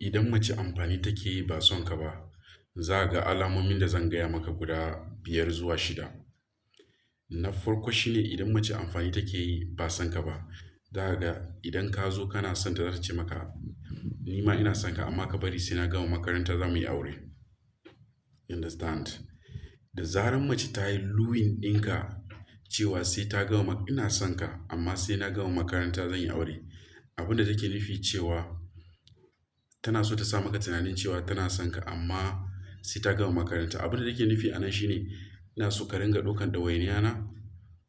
Idan mace amfani take yi ba son ka ba, za ga alamomin da zan gaya maka guda biyar zuwa shida. Na farko shine idan mace amfani take yi ba son ka ba, za ga idan ka zo kana son ta, za ta ce maka, "Ni ma ina son ka amma ka bari sai na gama makaranta za mu yi aure." You understand? Da zarar mace ta yi luring ɗinka cewa sai ta gama, "Ina son ka amma sai na gama makaranta zan yi aure." Abin da take nufi cewa tana so ta sa maka tunanin cewa tana son ka amma sai ta gama makaranta. Abin da take nufi a nan shine ina so ka ringa ɗaukan ɗawainiya na,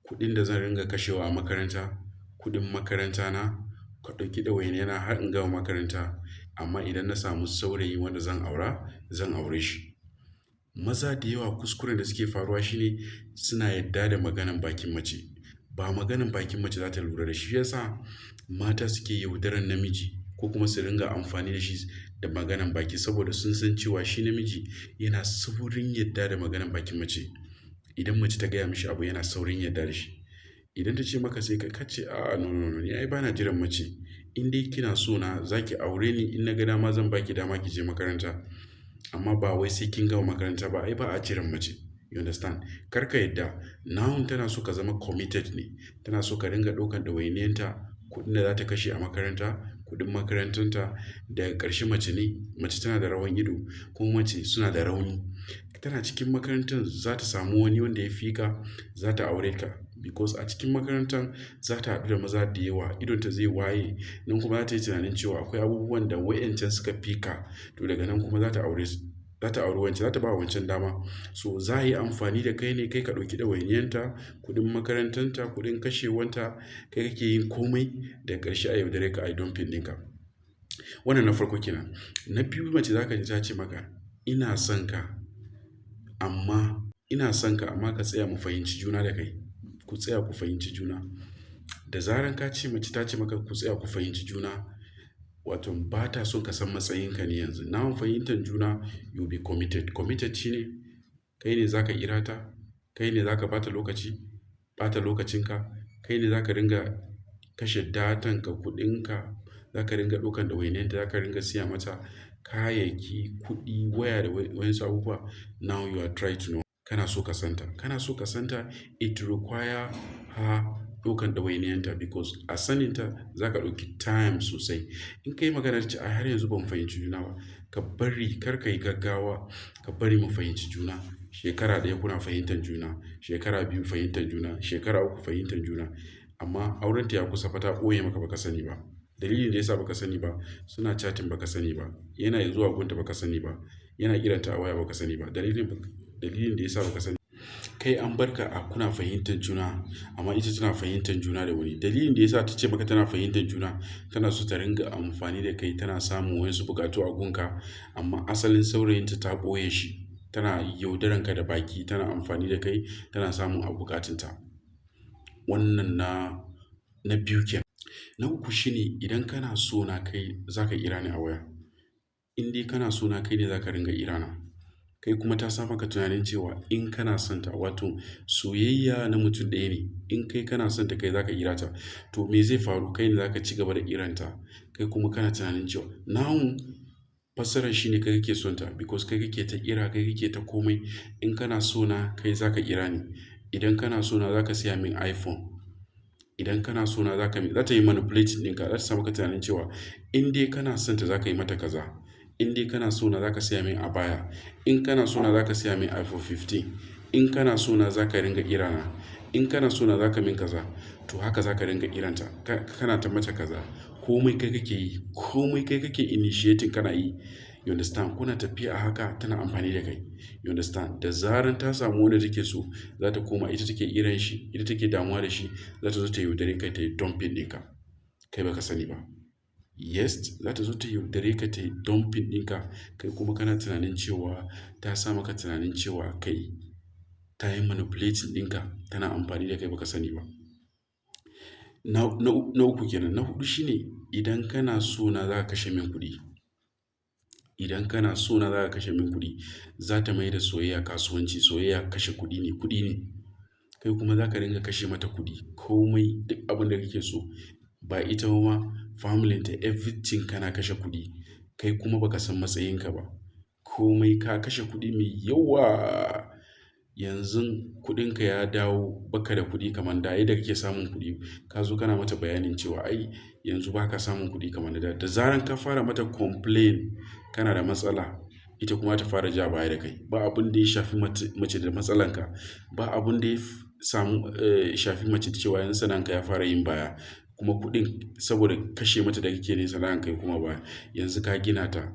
kuɗin da zan ringa kashewa a makaranta, kuɗin makaranta na, ka ɗauki ɗawainiya na har in gama makaranta. Amma idan na samu saurayi wanda zan aura, zan aure shi. Maza da yawa kuskuren da suke faruwa shine suna yarda da maganan bakin mace. Ba maganan bakin mace za ta lura da shi. Shi ya sa mata suke yaudaran namiji ko kuma su ringa amfani da shi da maganan baki saboda sun san cewa shi namiji yana saurin yarda da maganan bakin mace. Idan mace ta gaya mishi abu, yana saurin yarda da shi. Idan ta ce maka sai ka ce, "A'a, no, no, no, ni ai bana jiran mace. In dai kina so na, za ki aure ni. In na ga dama zan ba ki dama ki je makaranta. Amma ba wai sai kin gama makaranta ba. Ai ba a jiran mace." You understand? Kar ka yarda. Now tana so ka zama committed ne. Tana so ka ringa ɗaukan ɗawainiyanta, kuɗin da za ta kashe a makaranta, kuɗin makarantanta. Daga ƙarshe mace ne. Mace tana da rawan ido kuma mace suna da rauni. Tana cikin makarantar za ta samu wani wanda ya fi ka, za ta aure ka. Because a cikin makarantar za ta haɗu da maza da yawa, idonta zai waye. Nan kuma za ta yi tunanin cewa akwai abubuwan da waƴancan suka fi ka. To daga nan kuma za ta aure su, za ta auri wancan, za ta ba wancan dama. So za a yi amfani da kai ne kai ka ɗauki ɗawainiyanta, kuɗin makarantanta, kuɗin kashewanta. Kai kake yin komai, daga ƙarshe a yaudare ka, a yi dumping ɗinka. Wannan na farko kenan. Na biyu, mace za ka ji ta ce maka, "Ina son ka amma ina son ka amma ka tsaya mu fahimci juna da kai. Ku tsaya ku fahimci juna." Da zarar ka ce mace ta ce maka ku tsaya ku fahimci juna, wato ba ta so ka san matsayinka ne yanzu. Now fahimtar juna, you be committed. Committed shine kai ne za ka ƙira ta, kai ne za ka ba ta lokaci, ɓata lokacinka, kai ne za ka ringa kashe datanka, kuɗinka, za ka ringa ɗaukan ɗawainiyanta, za ka ringa siya mata kayayyaki, kuɗi, waya da waƴansu abubuwa. Now you are trying to know. Kana so ka san ta. Kana so ka san ta, it require her ɗaukan ɗawainiyanta because a saninta za ka ɗauki time sosai. In ka yi magana ta ce, "Ai har yanzu ban fahimci juna ba." Ka bari, kar ka yi gaggawa, ka bari mu fahimci juna. Shekara ɗaya kuna fahimtar juna, shekara 2 fahimtar juna, shekara 3 fahimtar juna. Amma aurenta ya kusa fa, ta ɓoye maka ba ka sani ba. Dalilin da ya sa ba ka sani ba, suna chatting ba ka sani ba, yana zuwa gunta ba ka sani ba, yana kiranta a waya ba ka sani ba. Dalilin da ya sa ba ka sani, kai an bar ka a kuna fahimtar juna amma ita tana fahimtar juna da wani. Dalilin da ya sa ta ce maka tana fahimtar juna, tana so ta ringa amfani da kai, tana samun waƴansu buƙatu a gunka, amma asalin saurayinta ta ɓoye shi. Tana yaudaranka da baki, tana amfani da kai, tana samun abu buƙatunta. Wannan na biyu kenan. Na uku shine idan kana so na, kai za ka ƙira ni a waya. In dai kana so na, kai ne za ka ringa ƙira na. Kai kuma ta sa maka tunanin cewa in kana son ta, wato soyayya na mutum ɗaya ne. In kai kana son ta, kai za ka ƙira ta. To me zai faru? Kai ne za ka ci gaba da ƙiranta. Kai kuma kana tunanin cewa now fassarar shine kai kake son ta because kai kake ta ƙira, kai kake ta komai. In kana so na, kai za ka ƙira ni. Idan kana so na, za ka siya min iPhone. Idan kana so na, za ta yi manipulating ɗinka. Za ta sa maka tunanin cewa in dai kana son ta, za ka yi mata kaza. In dai kana so na, za ka siya min abaya. In kana so na, za ka siya min iPhone 15. In kana so na, za ka ringa ƙira na. In kana so na, za ka min kaza. To haka za ka ringa ƙiranta. Kana ta mata kaza. Komai kai kake yi, komai kai kake initiating kana yi. You understand? Kuna tafiya a haka tana amfani da kai. You understand? Da zarar ta samu wanda take so, za ta koma ita take ƙiran shi, ita take damuwa da shi, za ta zo ta yaudare ka, ta yi dumping ɗinka. Kai ba ka sani ba. Yes, za ta zo ta yaudare ka, ta yi dumping ɗinka. Kai kuma kana tunanin cewa ta sa maka tunanin cewa kai ta yi manipulating ɗinka, tana amfani da kai ba ka sani ba. Na uku kenan. Na huɗu shine idan kana so na, za ka kashe min kuɗi. Idan kana so na, za ka kashe min kuɗi. Za ta mai da soyayya kasuwanci. Soyayya kashe kuɗi ne, kuɗi ne. Kai kuma za ka ringa kashe mata kuɗi. Komai duk abin da kake so, ba ita ba ma, familynta, everything kana kashe kuɗi. Kai kuma baka san matsayinka ba. Komai ka kashe kuɗi mai yawa. Yanzu kuɗinka ya dawo baka da kuɗi kamar da yadda kake samun kuɗi. Ka zo kana mata bayanin cewa ai yanzu baka samun kuɗi kamar na da. Da zaran ka fara mata complain kana da matsala, ita kuma ta fara ja baya da kai. Ba abun da ya shafi mace da matsalanka. Ba abun da ya samu, shafi mace cewa yanzu sana'anka ya fara yin baya. Kuma kuɗin saboda kashe mata da kake ne sana'anka ya koma baya. Yanzu ka gina ta,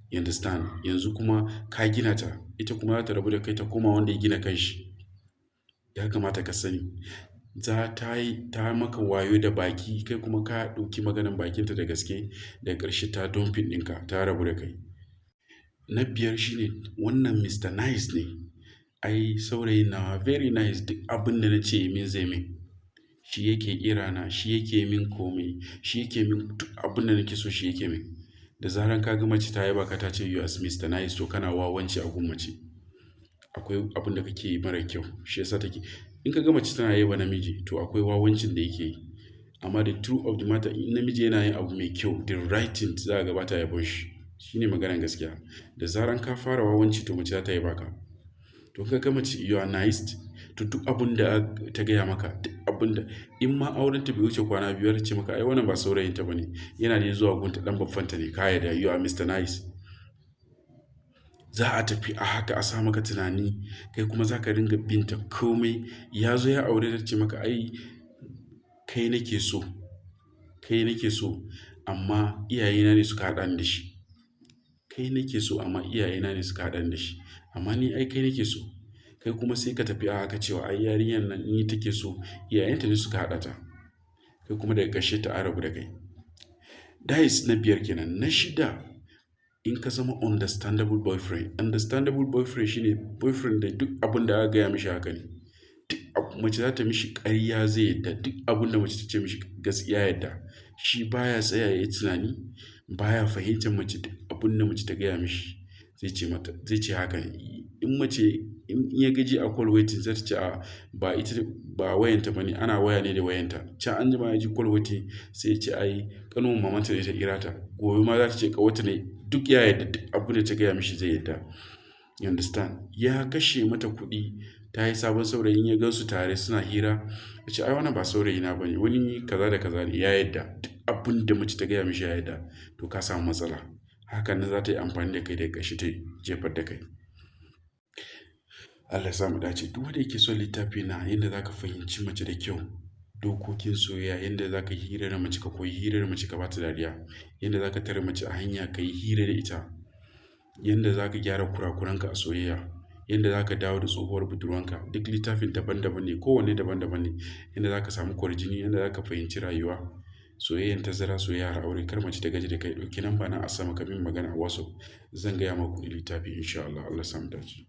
you understand? Yanzu kuma ka gina ta, ita kuma za ta rabu da kai ta koma wanda ya gina kanshi. Ya kamata ka sani. Za ta yi, ta maka wayo da baki, kai kuma ka ɗauki maganan bakinta da gaske. Daga ƙarshe ta dumping ɗinka, ta rabu da kai. Na biyar shine wannan Mr. Nice ne. Ai saurayin nawa very nice, duk abin da na ce min zai min. Shi yake ƙira na, shi yake min komai, shi yake min duk abin da nake so shi yake min. Da zaran ka ga mace ta yaba ka ta ce you are Mr. Nice, to kana wawanci a gun mace. Akwai abin da kake yi mara kyau, shi yasa take. In ka ga mace tana yaba namiji, to akwai wawancin da yake yi. Amma the truth of the matter, in namiji yana yin abu mai kyau, the right thing, za ka ga bata yabon shi. Shi ne maganan gaskiya. Da zaran ka fara wawanci, to mace za ta yaba ka. To in ka ga mace you are nice, to duk abun da ta gaya maka, duk abun da in ma aurenta bai wuce kwana 2 ta ce maka ai wannan ba saurayinta ba ne. Yana dai zuwa gunta, ɗan baffanta ne, ka yarda you are Mr. Nice. Za a tafi a haka a sa maka tunani, kai kuma za ka ringa binta komai. Ya zo ya aure ta ce maka ai kai nake so, kai nake so amma iyayena ne suka haɗa ni da shi. Kai nake so amma iyayena ne suka haɗa ni da shi. Amma ni ai kai nake so. Kai kuma sai ka tafi a haka cewa ai yarinyar nan ni take so, iyayenta ne suka haɗa ta. Kai kuma daga ƙarshe ta rabu da kai. That is na biyar kenan. Na shida, in ka zama understandable boyfriend. Understandable boyfriend shine boyfriend da duk abun da aka gaya mishi haka ne. Duk mace za ta mishi ƙarya zai yadda, duk abun da mace ta ce mishi gaskiya yadda. Shi baya tsaya yayi tunani, baya fahimtar mace, duk abun da mace ta gaya mishi zai ce mata, zai ce haka ne. In mace in ya gaji a call waiting, zai ce a ba ita ba wayanta ba ne, ana waya ne da wayanta. Can anjima ya ji call waiting, sai ya ce ai ƙanwar mamanta ne ta kira ta. Gobe ma za ta ce ƙawarta ne, duk ya yarda, duk abun da ta gaya mishi zai yarda. You understand? Ya kashe mata kuɗi, ta yi sabon saurayi, in ya gansu tare suna hira, ya ce ai wannan ba saurayina ba ne, wani kaza da kaza ne, ya yarda. Duk abun da mace ta gaya mishi ya yarda, to ka samu matsala. Hakan nan za ta yi amfani da kai, daga ƙarshe ta jefar da kai. Allah ya sa mu dace. Duk wanda yake son littafi na yadda za ka fahimci mace da kyau, dokokin soyayya, yadda za ka yi hira da mace, ka koyi hira da mace ka ba ta dariya, yadda za ka tare mace a hanya ka yi hira da ita, yadda za ka gyara kurakuranka a soyayya, yadda za ka dawo da tsohuwar budurwanka. Duk littafin daban-daban ne, kowanne daban-daban ne. Yadda za ka samu kwarjini, yadda za ka fahimci rayuwa, soyayyan tazara, soyayya har aure, kar mace ta gaji da kai. Ɗauki namba na a sama ka min magana a WhatsApp. Zan gaya maku kuɗin littafi in sha Allah. Allah ya sa mu dace.